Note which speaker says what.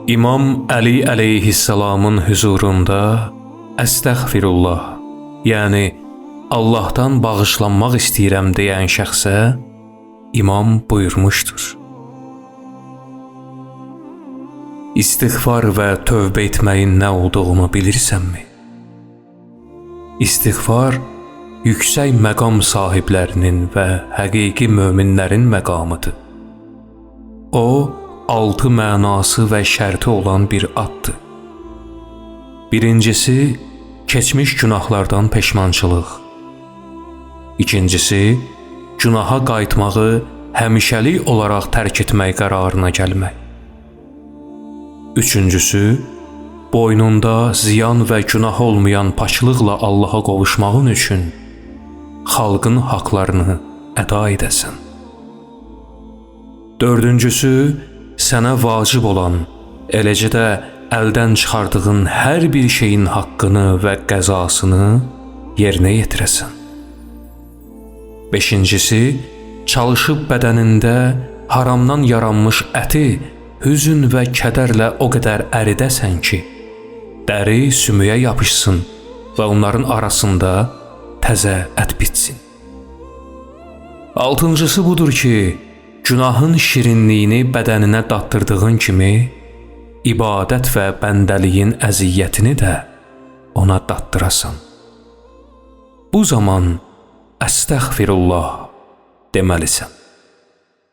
Speaker 1: İmam Əli əleyhissalamın hüzurunda Əstəğfirullah, yəni Allahdan bağışlanmaq istəyirəm deyən şəxsə İmam buyurmuşdur: İstiğfar və tövbə etməyin nə olduğunu bilirsənmi? İstiğfar yüksək məqam sahiblərinin və həqiqi möminlərin məqamıdır. O, 6 mənası və şərti olan bir addır. Birincisi, keçmiş günahlardan peşmançılıq. İkincisi, günaha qayıtmağı həmişəlik olaraq tərk etmək qərarına gəlmək. Üçüncüsü, boynunda ziyan və günah olmayan paklıqla Allaha qovuşmağın üçün xalqın haqlarını əda edəsən. Dördüncüsü, sənə vacib olan, eləcə də əldən çıxardığın hər bir şeyin haqqını və qəzasını yerinə yetirəsən. Beşincisi, çalışıb bədənində haramdan yaranmış əti hüzün və kədərlə o qədər əridəsən ki, dəri sümüyə yapışsın və onların arasında təzə ət bitsin. Altıncısı budur ki, günahın şirinliyini bədəninə datdırdığın kimi, ibadət və bəndəliyin əziyyətini də ona datdırasan. Bu zaman Əstəğfirullah deməlisən.